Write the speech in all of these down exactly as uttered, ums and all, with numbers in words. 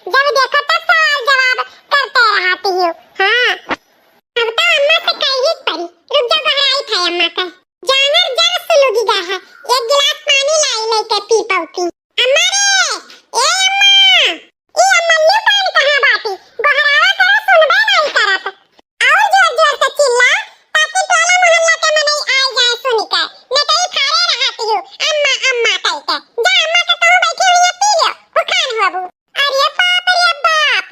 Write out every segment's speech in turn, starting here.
जब देखो तब सवाल जवाब करते रहती हो। हाँ, अब तो अम्मा से कही परी। रुक जा, गोहराई था अम्मा का। जांगर जर सुलुगी गा है, एक गिलास पानी लाई लेके पी पौती। अम्मा रे, ए अम्मा, ई अम्मा न्यू कान कहाँ बाटी? गोहरावा करो, सुनबे नहीं करत। और जोर जोर से चिल्ला, ताकि टोला मोहल्ला के मनई आ जाए सुन के। नेटई फारे रहत हो, अम्मा, अम्मा कह के। जा अम्मा के कहूँ बैठी हुई है, पी लो, भुखान हुआ बू। अरे बाप रे बाप,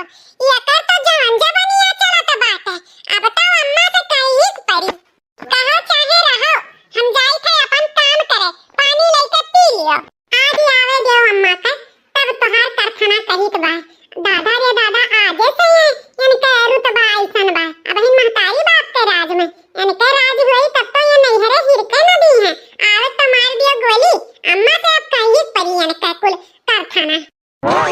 एकर तो जवन जबनिया चलत बाटे। अब तो अम्मा से कही के परी। कहो चाहे रहो, हम जाई थे अपन काम करे, पानी लेके पी लियो। आज आवे देव अम्मा का, तब तोहार कारखाना कहित बा। दादा रे दादा, आजे से ये इनके रुतबा ऐसन बा। अब ही महतारी बाप के राज में, इनके राज होई तब तो ये नैहरे हिरके न दी है। आवे तो मार दियो गोली, अम्मा से अब कही परी इनके कुल कारखाना। कहो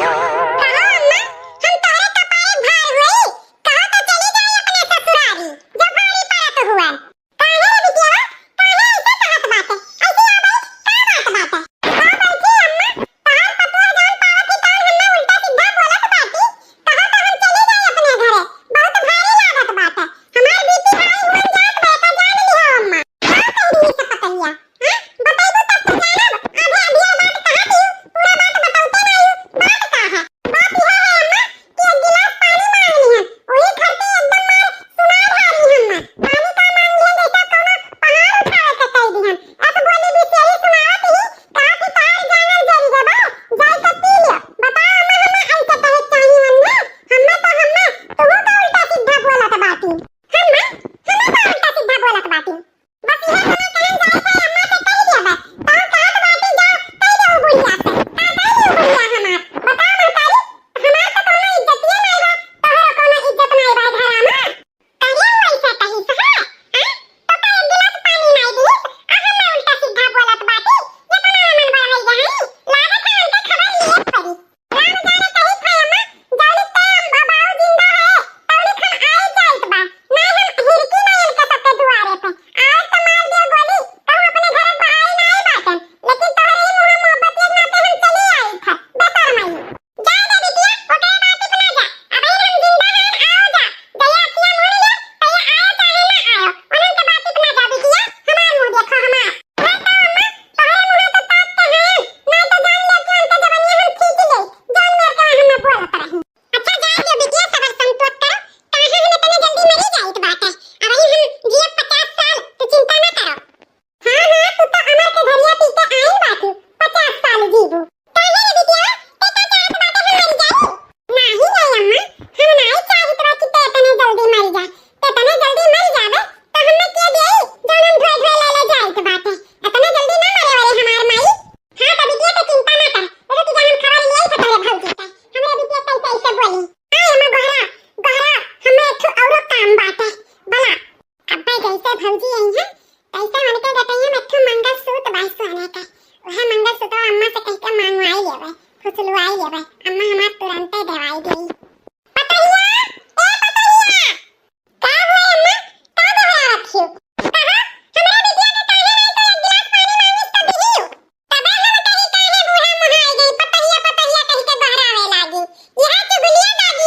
अम्मा, हम तोहरे कपारे भार होई, कहो तो चली जाई अपने ससुरारी, जो भारी पड़त हुआ। काहे रे बिटिया, काहे ऐसे कहत बाटे? ऐसे आ गई, का बात बाटे? का बैठी अम्मा, तोहार पतोह जौन पावत ही तौन हमें उल्टा सीधा बोलत बाटी, कहो तो हम चली जाई अपने घरे, बहुत भारी लागत बाटे। हमार बीपी हाई हुअन जात बा, का जान लिहो अम्मा। का कह रही सब पतलिया? हाँ? बतैबू तब तो जानब। आधे आधिया बात कहा थी, पूरा बात बतौते नाई। बात का है? बात यह है अम्मा कि एक गिलास पानी मांग लिहन, वही खातिर एकदम मार सुनाई आ रही हम ना। पानी का मांग लिहन जैसा कोनो पहाड़ उठावे के कह दिहन। ऐसे बोली बिसेरी सुनावत ही, कहा कि तार जांगर जरी गबा, जाई के पी लियो। बताओ अम्मा, हमें ऐसे कहे चाहिए हमने? हमें तो हमें तू तो उल्टा सीधा बोलत बाटी। हम्मा, हम्मा का उल्टा सीधा बोलत बाटी? बस इहे हमें कहन जाए था, अम्मा से कह दिया बस। तो कहत बाटी जाओ, कह दे उ बुढ़िया से। का कह दे उ बुढ़िया हमार? बता महतारी, हमार तो कोनो इज्जतिये नाई बा, तोहरो कोनो इज्जत नाई बा घरा में। कहिए वो ऐसे कही से, हाँ? हाँ? तो का एक गिलास पानी नाई दीस? आ हमें उल्टा सीधा बोलत बाटी, ये तो ना मन बढ़ाई गई, लागत है हमके खबर लिए पड़ी। राम जाने कही था अम्मा, जौलिक ते हम बाबू जिंदा है, तौलिक हम आए जाइत बा। ना हम हिरकी ना इनके सबके दुआरे पे। आज तो मार दियो गोली, कहूँ अपने घर बहाई ना आए बाटन, लेकिन तोहरे ही मुँह मोहब्बत के नाते हम चले आई था, बेशरमाई। जाए दे बिटिया, ओकरे बात पे ना जा। अब ही हम जिंदा हैं, आओ जा। जया अखिया मूंद ले, तया आयो चाहे ना आयो, उन्हन के बात पे ना जा बिटिया, हमार मुँह देखो हमार। ना तो अम्मा, तोहरे मुँह तो ताक के हैं, ना तो जान ले कि उनके जबनिया हम खींच ले, जौन मेर के हम बोलत रही। अच्छा, जाए दो बिटिया, सबर संतोष करो, काहे हम इतने जल्दी मरी जाइत बाटे, अब ही हम जियब पचास साल, तू चिंता ना करो। हाँ, हाँ, तू तो अमर के घरिया पी के आइल बाटू, पचास साल जीबू। काहे रे बिटिया, ते का चाहत बाटे हम मरी जाई? नाही रे अम्मा, हम नाही चाहित रहो कि ते इतने जल्दी मर जा। ते इतने जल्दी मर जाबे, तो हमें के देई, जौन हम ढोए ढोए ले ले जाइत बाटे। इतने जल्दी ना मरे वाले हमार माई। हाँ, तो बिटिया के चिंता ना कर। रुक जा, हम खबर ले आई तोहरे भौजी के। हमरे बिटिया कैसे ऐसे बोली। आय अम्मा गोहरा, गोहरा, हमें एक ठो औरो काम बाटे। बोला। अब्बे जैसे भौजी आई हैं, तैसे उनके गटैया में एक ठो मंगलसूत्र बा सोने के। वह मंगलसूत्र अम्मा से कह के मंगवाई लेवे, फुसलवाई लेवे। अम्मा हमार तुरंते देवाई देई। पतोहिया, ए पतोहिया, का हुआ अम्मा? का गोहरावत हियो? कहा, हमरा बिटिया के काहे नहीं तो एक गिलास पानी मांगिस तो दिहियो। तबे हम कही काहे बूढ़ा मुहाई गई, पतोहिया, पतोहिया कहि के गोहरावे लागी। यह चुगलिया दादी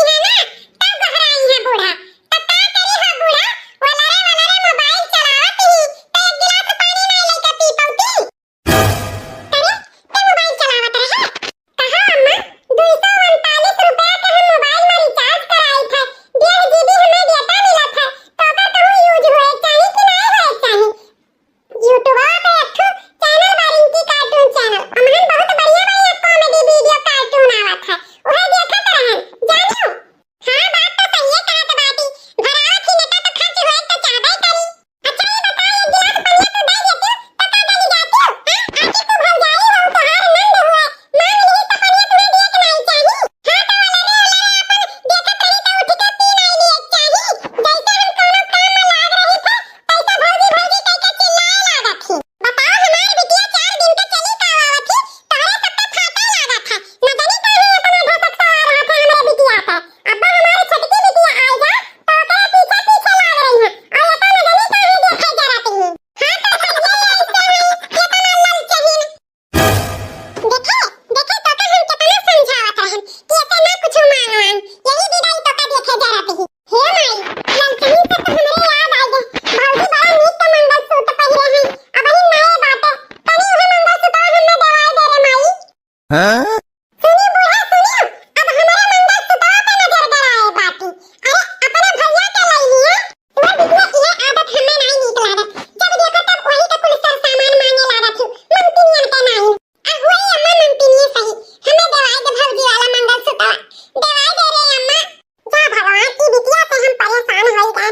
हाँ? सुनी बूढ़ा, सुनी, अब हमरे मंगलसूत्रवा पे नजर गड़ाए बाटी। अरे, अपने भैया के लई लिया। तोर बिटिया, ये आदत हमें नाई नीक लागत। जब देखो तब वही के कुल सर सामान मांगे लागत ही। मंगतिनियन के नाई। आ हुई अम्मा मंगतिनिये सही। हमें देवाई दे भौजी वाला मंगलसूत्रवा। देवाई दे रे अम्मा। जा भगवान, ई बिटिया से हम परेशान होई गए।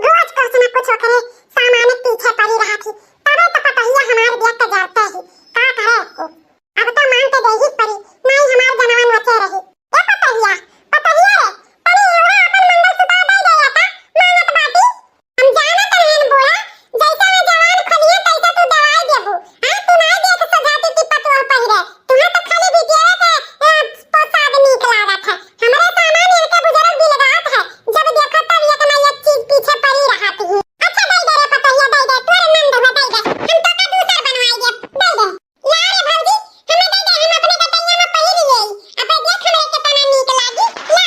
रोज कुछ न कुछ ओकरे सामान के पीछे पड़ी रहत ही। तबे तो पतोहिया हमार बिया के जरते ही। का करे इसको? अब तो मान के देही परी, नाई हमार जनवन बचे रही। ए पतोहिया, पतोहिया रे, तनी एवरा अपन मंगलसूत्र दे दे या ता, मांगत बाटी। हम जानत रहन बूढ़ा, जैसे में जवान खोलिए तैसे तू दवाई देबू। हाँ, तू नाई देख सजाती की पतोह पहिरे। तुहे तो खाली बिटिया के, अ, पोशाक नीक लागत है। हमरे सामान इनके बुजुर्ग बिलगात है। जब देखो तब एक ना एक चीज पीछे पड़ी रहत ही। अच्छा, दे दे रे पतोहिया, दे दे, तोरे नंद हुआ, दे दे। हम तो का दूसर बनवाई दे, दे दे। ला रे भौजी, हमें दे दे, हम अपने गटैया में पहिर लेई। अब देख हमरे केतना नीक लागी। ला,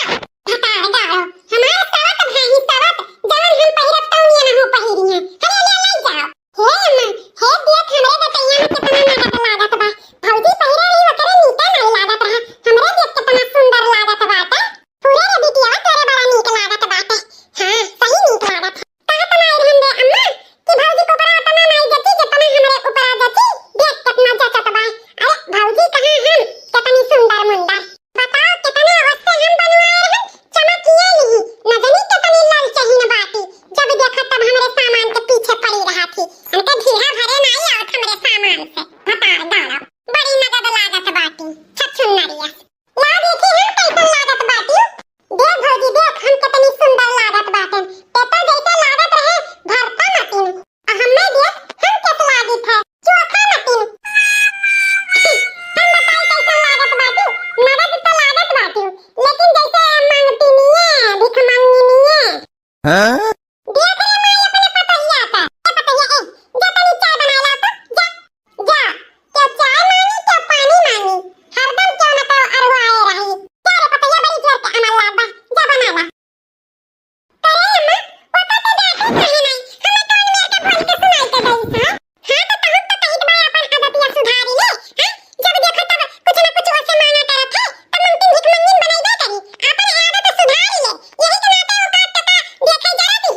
भतार गाड़ो, हमार सवत भाई सवत, जवन हम पहिरब तौनिया ना हो पहिरिया। हले ले ले जाओ। हे अम्मा, हे देख हमरे गटैया में केतना नगद लागत बा। भौजी पहिरे रही ओकरे नीके नाई लागत रहा। हमरे देख केतना सुंदर लागत बाटे। पूरे रे बिटिया तोरे बड़ा नीक लागत बाटे। हाँ, सही नीक लागत है। कहत नाई रहन दे अम्मा कि भौजी के ऊपरा अतना नाई जची जेतना हमरे ऊपरा जची। देख केतना जचत बा। अरे भौजी कहाँ हम, केतनी सुंदर मुंदर। बताओ केतना ओसे हम बनवाए रहन, चमकिए लिही। न जनी केतनी ललचहिन बाटी। जब देखा तब हमरे सामान के पीछे पड़ी रहत ही। हमके ढीढ़ा भरे नाई आवत हमरे सामान से। भतार गाड़ा। बड़ी नगद लागत बाटी। छछुन्नरिया। ला देखी हम कैसन लागत बाटी। देख भौजी देख हम केतनी सुंदर लागत बाटेन। ते तो जैसे लागत रहे भरता मशीन। आ हमें देख हम कैसे लागित है चोखा मशीन। हम बताई कैसन लागत बाटी। नगद तो लागत बाटी, लेकिन जैसे मांगती निये, भिखमंगी निये। हाँ? देख रे माई अपने पतोहिया का। ए पतोहिया, ए, जा तनी चाय बनाए ला तो, जा, जा। केउ चाय मांगी, केउ पानी मांगी, हरदम केउ न केउ अरुआए रही। जा रे पतोहिया, बड़ी जोर के अमल लाग बा, जा बना ला। करे अम्मा, ओका तो जाते काहे नहीं, हमें कौन मेर के बोल के सुनाई के गई सा? हाँ, तो तहु तो कहित बा अपन आदतिया सुधारी ले, हाँ? जब देखो तब कुछ न कुछ ओसे मांगा करत है, तब ममतिन भिखमंगिन बनइबे करी। अपन आदत सुधारी ले, यही के नाते ओका टका देखे जरा दी।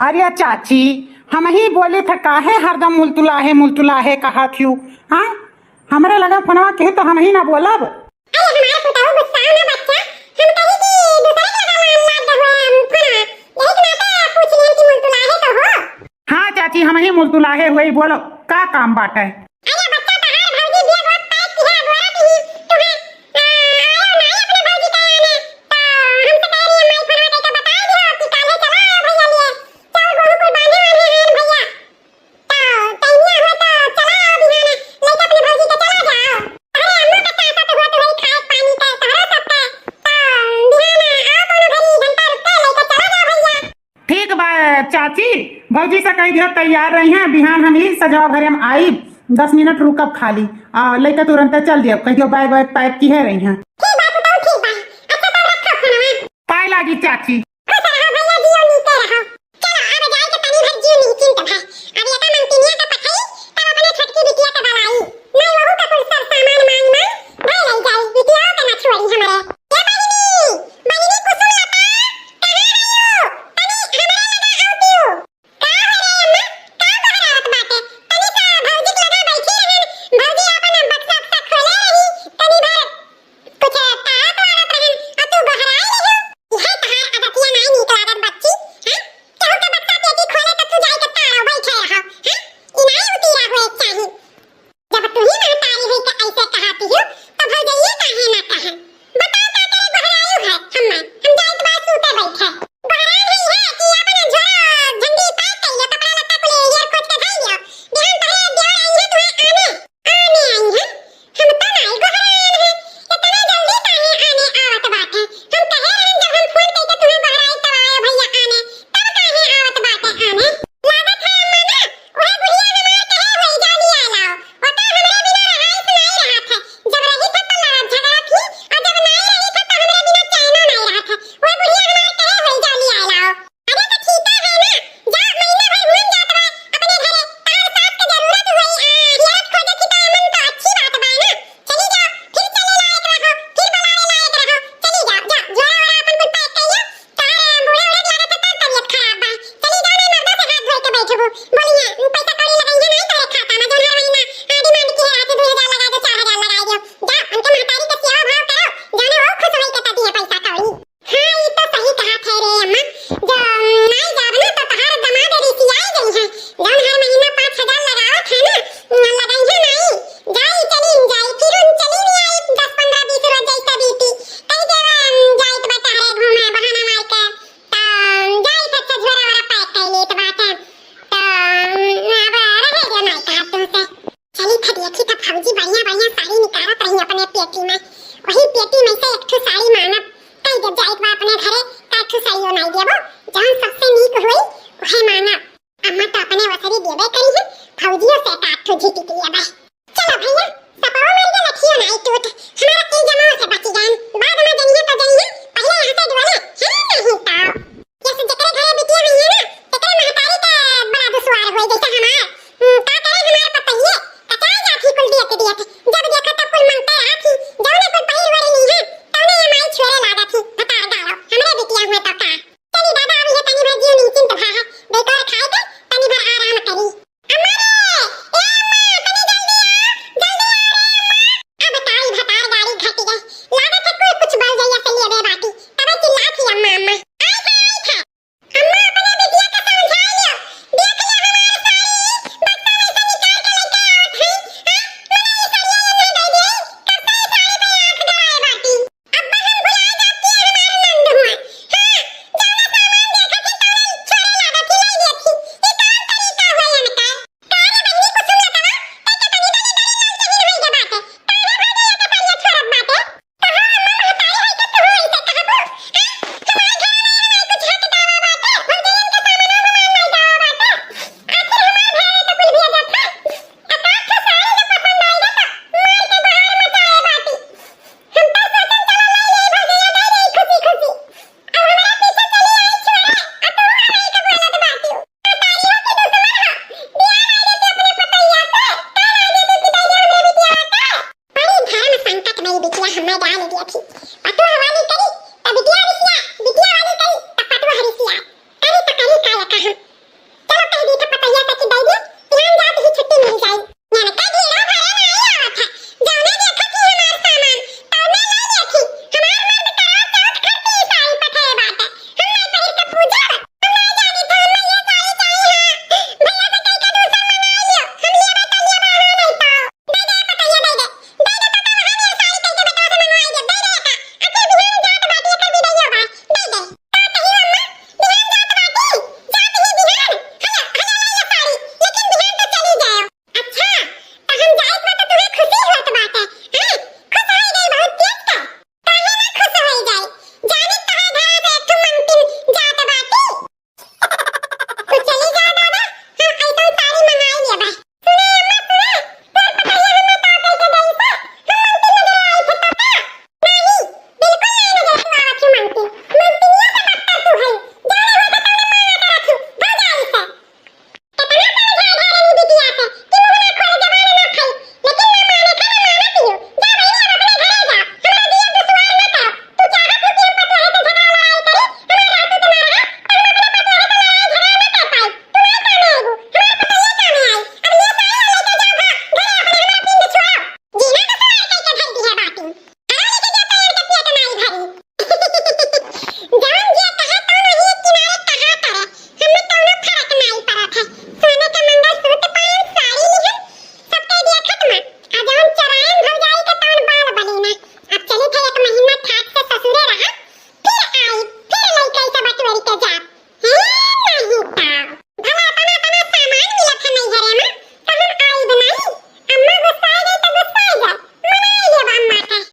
अरे चाची, हमहीं बोलित है, काहे हरदम मुलतुलाहे मुलतुलाहे कहत हिउ? हाँ, हमरे लगे फोनवा किहू तो हमहीं ना बोलब। अरे हमार पुतहु गुस्साओ ना बच्चा, हम कही कि दूसरे के लगे मान लाग गए हुए हम फोनवा, यही के नाते पूछ लिहन कि मुलतुलाहे तो हो। हाँ चाची, हमहीं मुलतुलाहे हुए, बोलो का काम बाटे? अरे बच्चा, तहार भौजी बिया बहुत पैक किहे, बोलत ही तुहे, आ, आयो नाई अपने भौजी के आने, तो हमसे कह रही है, माई फोनवा करके बता दियो कि काल्हे चला आयो भैया लिए, चाउर गेहूं कुल बांधे वाले हैं भैया, तो तैनिया हो तो चला आओ बिहान, लेके अपने भौजी के चला जाओ। अरे अम्मा के साथ तो हुआ तो वही खाए पानी का, तहरा सबका, तो बिहान आओ कोनो घड़ी, घंटा रुक के लेके चला जाओ भैया। ठीक बा चाची, भौजी से कहि दियो तैयार रहिहैं, बिहान हम ही सजवा घरे में आइब, दस मिनट रुकब खाली, आ लइका तुरंते चल दियो, कहि दियो बैग वैग पैक किहे रहिहैं। ठीक बा पुतहु, ठीक बा। अच्छा तब रखो फोनवा। पाए लागी चाची। खुश रहो भैया, जियो नीके रहो। चलो अब जाए के तनी भर जियो निश्चिंत भा। अब एका मंतिनिया के पठाई, तब अपने छोटकी बिटिया के बलाई। नहीं वहू के कुल सर सामान मांग मांग भय लई जाई, बिटिया के ना छोड़ी हमरे। ए बहिनी, बहिनी कुसुमलता, कहाँ रहियो? तनी हमरे लगे आवतियो। का हो रे अम्मा, का बहरावत बाटे? तनी सा भौजी के लगे बैठी रहन, भौजी आपन बक्सा उक्सा खोले रही, तनी भर कुछ तारत वारत रहन, आ तू बहराए रहियो। इहे तहार आदतिया नाई नीक लागत बच्ची, हैं? केहू के बक्सा पेटी खोले त तू जाए के तारो बैठे रहो, हैं? ई नाई उतीरा होए के चाही। जब तू ही महतारी होई के ऐसे कहती हो, तो भौजइये काहे ना कहन? बताओ का करे, गोहरायु है हम्मा, हम जाइत बा सूते बैठे। गोहरान है इहे कि आपन झोरा झंडी पैक कर लियो, कपड़ा लत्ता कुल एयर खोज के धर लियो। बिहान तोहरे देवर आई है तुहे आने, आने आई है। हम तो नाई गोहरान है, इतना जल्दी काहे आने आवत बाटे? हम कहे रहन जब हम फोन कइके तुहे गोहराई तब आयो भैया आने, तब काहे आवत बाटे आने? लागत है अम्मा ना, उहे बुढ़िया हमार कहे होई जाली आलाओ। ओका हमरे बिना रहाइस नाई रहत है। जब रही था तो लड़त झगड़त ही, और जब नाई रही था तो हमरे बिना चैनो नाई रहत है। उहे बुढ़िया हमार कहे होई जाली आलाओ। अरे तो ठीक है ना, जा महीना भर घूम जात बा अपने घरे। तार सास के जरूरत होई, आ, हियारत खोजत ही तो अमन तो अच्छी बात बा ना। चली जाओ, फिर चले लायक रहो, फिर बुलावे लायक रहो। चली जाओ, जाओ, झोरा वोरा अपन कुल पैक कर लो। तार बूढ़े उड़े लागत है, तार तबीयत खराब बा। चली जाओ, नहीं मर्दा से हाथ धोए के बैठबू। बोलिए, पैसा कौड़ी लगाइए नहीं तोरे खाता में, जौन हर महीना, आ, डिमांड किहे रहत है, दुई हजार लगाए दो, चार हजार लगाए दो। जाओ, उनके महतारी के सेवा भाव करो, जाने वो खुश होई के तब दिए पैसा कौड़ी। हाँ, ई तो सही कहत है रे अम्मा, जो नाई जाब ना तो तहार दमाद रिसियाई गई है, जौन हर महीना पाँच हजार लगावत है ना, लगाई है नाई। जाई, चली जाई, फिर उन चली नहीं आई, दस, पन्द्रह, बीस रोज जैसा बीती। कही देवा, हम जाइत बा टहरे घूमे, बहाना मार के। त जाई, अच्छा झोरा वोरा पैक कर लेत बाटे। त अब रहे दे माई कहत तुमसे। चली त देखी त भौजी बढ़िया बढ़िया साड़ी निकारत रही अपने पेटी में। वही पेटी में से एक ठो साड़ी मानब। कही दे जाइत बा अपने घरे, त एक ठो साड़ियो नाई देबो। जौन सबसे नीक होई, वही मानब। अम्मा तो अपने वसरी देबे करी है, भौजियो से एक आध ठो झिटिक लेबे। चलो भैया, सपवा मर गया, लठियो नाई टूट। हमारा ई जमाओ से बची जान। बाद में जनिए तो जनिए, पहले यहाँ से डोले, है नहीं तो। जैसे जेकरे घरे बिटिया हुई है ना, तेकरे महतारी के बड़ा दुश्वार होई, जैसे हमार। हम्म, का करे हमार पतइये, कचाई जात ही कुल दियत दियत। जब देखा तब कुल मंगते रहत ही, जौने कुल पहिर ओढ़ ली है, तौने ये माई छोड़े लागत ही, भतार गाड़ो। हमरे बिटिया हुए तो का। चली दादा, अभी ये तनी भर जियो निश्चिंत भा है, बेकार खाए के तनी भर आराम करी। अम्मा रे, ए अम्मा, तनी जल्दी आ, जल्दी आ रे अम्मा। अब ताई भतार गाड़ी घट गए, लागत है कोई कुछ बल जइया से लेबे बाटी, तबे चिल्लात ही अम्मा, अम्मा। आई था, आई था। अम्मा अपने बिटिया के समझा लियो, देख लियो हमार साड़ी, बक्सा में से निकाल के लेके आवत है, हाँ? मने ई साड़िया ये नहीं दे दे, कब से ई साड़ी पे आँख गड़ाए बाटी। अब्बा हम भुलाए जाती है हमार नंद हुआ। हाँ, जौना सामान देखत ही तौने छोड़े लागत ही लाई देत ही। ई कौन तरीका हुआ इनका? का रे बहिनी कुसुम लतवा, तै के तनी तनी गली लाल जमीन होई के बाटे। काहे भौजैया के साड़िया छोड़त बाटे? कहो अम्मा महतारी होई के तू ऐसे कहबू? हाँ? हमार घर में हमार कुछ हक दावा बाटे? भौजैयन के सामानों में हमार दावा बाटे? आखिर हमार भाई तो कुल भेजत है। एकाध ठो साड़ी के पसंद आइगा तो मार के बहार मचाए बाटी। हम तो सोचन चलो ले ले भौजैया दे दे खुशी खुशी। अब हमरा पीछे चली आई छोड़े, आ तू हमारे के बोलत बाटी। महतारी हो कि दुश्मन हो? बियाह ना देती अपने पतैया से, का ना देती कि दे दे हमरे बिटिया के? बड़ी धर्म संकट में ई बिटिया हमें डाल दिया थी।